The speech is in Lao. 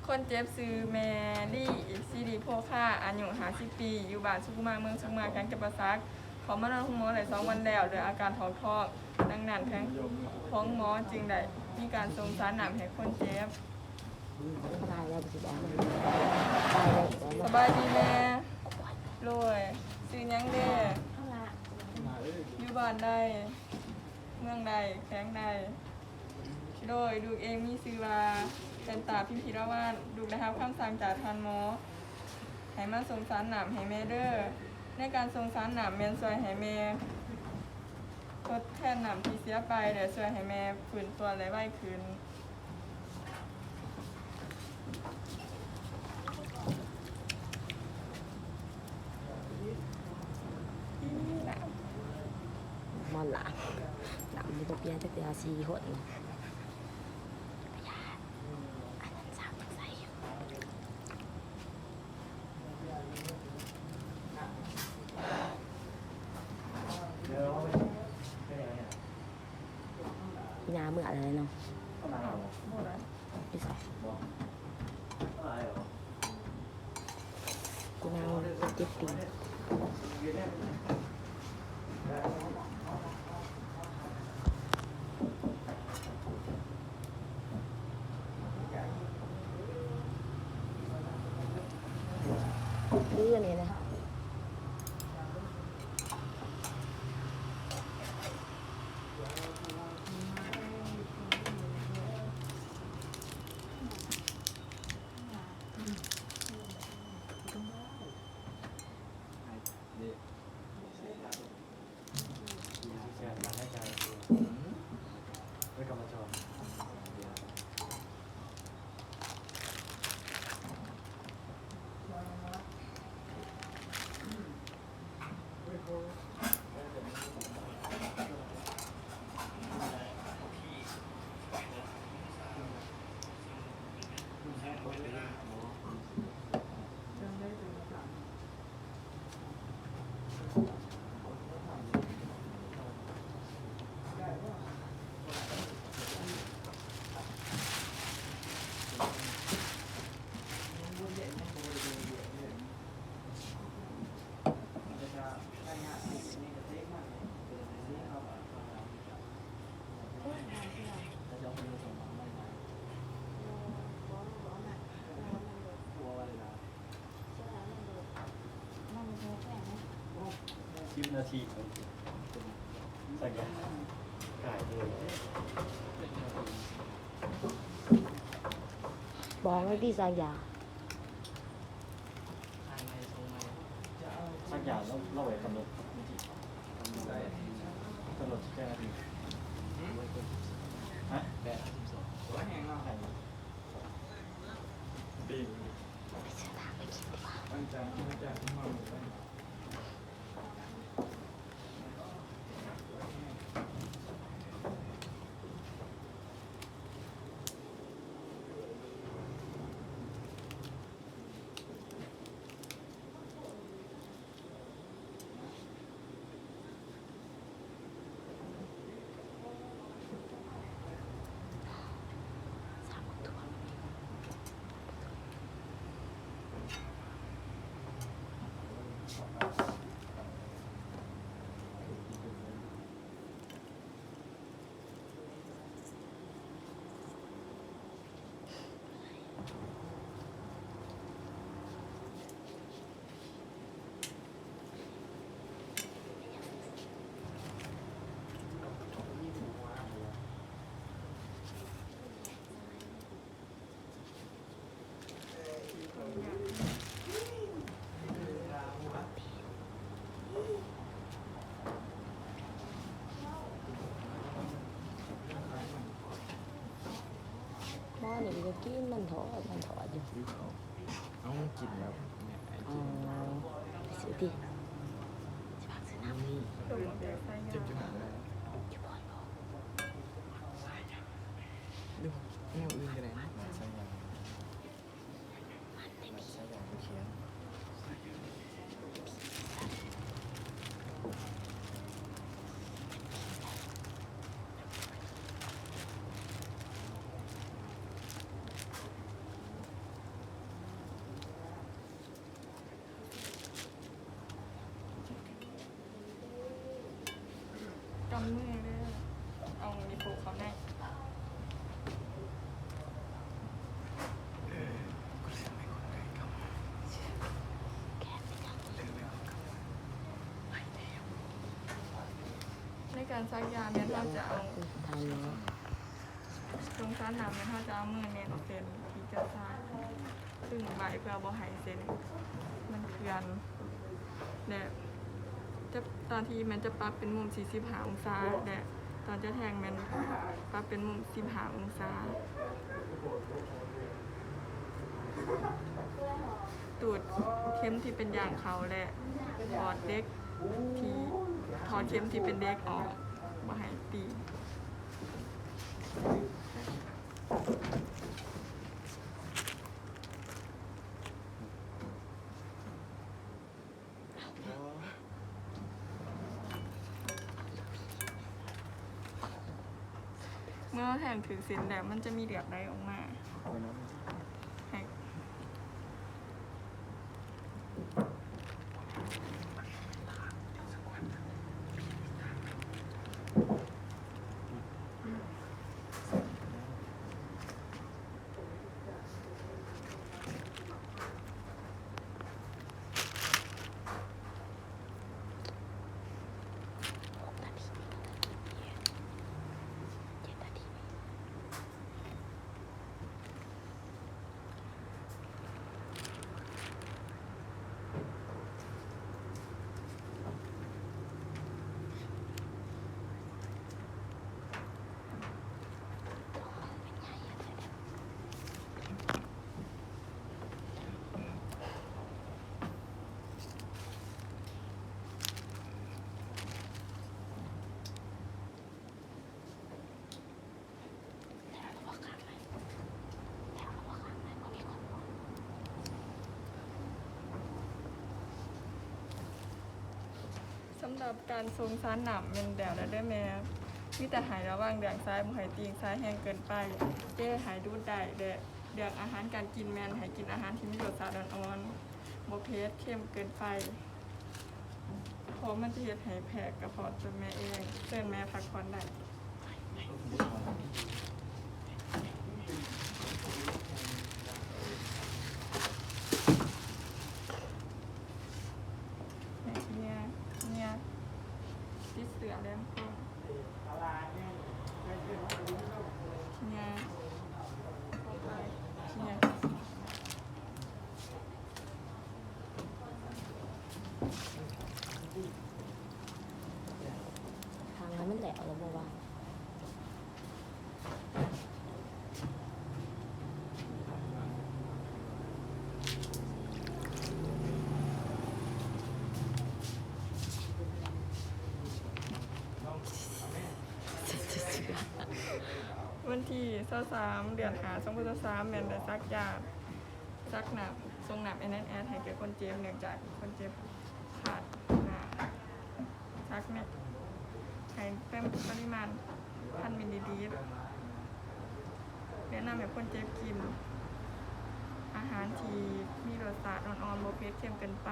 ຄົນເຈັບຊື່ແມ່ລີ ສີລິໂພຄາ ອາຍຸຫ້າສິບປີ ຢູ່ບ້ານສຸຂຸມາ ເມືອງສຸຂຸມາ ແຂວງຈຳປາສັກ. ເຂົາມານອນໂຮງໝໍໄດ້ສອງວັນແລ້ວ ດ້ວຍອາການຖອກທ້ອງ. ດັ່ງນັ້ນ ທາງໂຮງໝໍຈຶ່ງໄດ້ມີການສົ່ງສານນ້ຳໃຫ້ຄົນເຈັບ. ສະບາຍດີແມ່. ໂດຍ. ຊື່ຫຍັງເດ? ຢູ່ບ້ານໃດ? ເມືອງໃດ? ແຂວງໃດ? ໂດຍ. ລູກເອງມີຊື່ວ່າ ແວ່ນຕາ ພິມພິລະວັນ. ລູກໄດ້ຮັບຄຳສັ່ງຈາກທ່ານໝໍ ໃຫ້ມາສົ່ງສານນ້ຳໃຫ້ແມ່ເດີ. ໃນການສົ່ງສານນ້ຳແມ່ນຊ່ວຍໃຫ້ແມ່ທົດແທນນ້ຳທີ່ເສຍໄປ ແລະ ຊ່ວຍໃຫ້ແມ່ຟື້ນຕົວໄດ້ໄວຂຶ້ນ. ໝໍລາງ ນ້ຳບໍ່ໄດ້ປ່ຽນຈັກເທື່ອ ສີ່ຄົນ. ອີ່ນາເມືອແລ້ວເນາະ. ຢູ່ໃສ? ກູນາງເຈັບຕີນ. ຄືອັນນີ້ນະ. ສິບນາທີ ສັກຢາ ບອກໃຫ້ຕິສັກຢາ. ສັກຢາ ລາວ ລາວໄວ້ກຳນົດ ກຳນົດຈັກນາທີ? ຮະ? ແປດສິບສອງ. ໝໍນີ້ກໍກິນມັນທອດ ມັນທອດຢູ່. ເອົາ ກິນແລ້ວແມ່ ໄອ້ ອໍ ກິນ ໄປຊື້ຕິ ຊິພາຊື້ນ້ຳນີ້ ເຈັບຢູ່ຫັ້ນແຫຼະ ຢູ່ບ່ອນບໍ່ ຫຼືແນວອື່ນກໍໄດ້ ມັນໃສ່ຫຍັງ ມັນໃສ່ຫຍັງ ຂຽນ. ເ ການສັກຢາແມ່ນເຮົາຈະເອົາ ສົງສານນ້ຳແມ່ນເຮົາຈະເອົາມືແໜ້ນເສັ້ນທີ່ຈະສັກ ດຶງໄວ້ເພື່ອບໍ່ໃຫ້ເສັ້ນມັນເຄື່ອນ ແລະ ຈະ ຕອນທີ່ແມ່ນຈະປັບເປັນມຸມສີ່ສິບຫ້າອົງສາ ແລະ ຕອນຈະແທງແມ່ນປັບເປັນມຸມສິບຫ້າອົງສາ. ຕູດເຂັມທີ່ເປັນຢາງເຂົ້າ ແລະ ຖອດເຫຼັກທີ່ ຖອດເຂັມທີ່ເປັນເຫຼັກອອກ ບໍ່ໃຫ້ຕີ. ເມື່ອເຮົາແທງຖືກເສັ້ນແລ້ວ ມັນຈະມີເລືອດໄຫຼອອກມາ. ໃຫ້ ສຳລັບການສົ່ງສານນ້ຳແມ່ນແລ້ວແລ້ວເດີແມ່, ມີແຕ່ໃຫ້ລະວັງເລື່ອງສາຍ ບໍ່ໃຫ້ຕີງສາຍແຮງເກີນໄປ, ເຈໃຫ້ດູດໄດ້ ແລະ ເລື່ອງອາຫານການກິນແມ່ນໃຫ້ກິນອາຫານທີ່ມີລົດຊາດອ່ອນໆ ບໍ່ເຜັດເຄັມເກີນໄປ ເພາະມັນຈະເຮັດໃຫ້ແພ້ກະເພາະຕົວແມ່ເອງ. ເຊີນແມ່ພັກຜ່ອນໄດ້. ເຫື່ອ ເຫື່ອ ຕິດເສື້ອແຫຼມຄອງ ເຫື່ອ ເຫື່ອ. ທາງນັ້ນມັນແຫຼະ ເອົາແລ້ວບໍ່ວ່າ ວັນທີຊາວສາມ ເດືອນຫ້າ ສອງພັນຊາວສາມ ແມ່ນໄດ້ສັກຢາ ສັກນ້ຳ ສົ່ງນ້ຳ ເອັນ ເອັນ ເອັສ ໃຫ້ແກ່ຄົນເຈັບ ເນື່ອງຈາກຄົນເຈັບຂາດໜ້າ ສັກໃນ ໃຫ້ເປັນປະລິມານພັນມິນລີລິດ. ແນະນຳໃຫ້ຄົນເຈັບກິນອາຫານທີ່ມີລົດຊາດອ່ອນໆ ບໍ່ເຜັດເຄັມເກີນໄປ.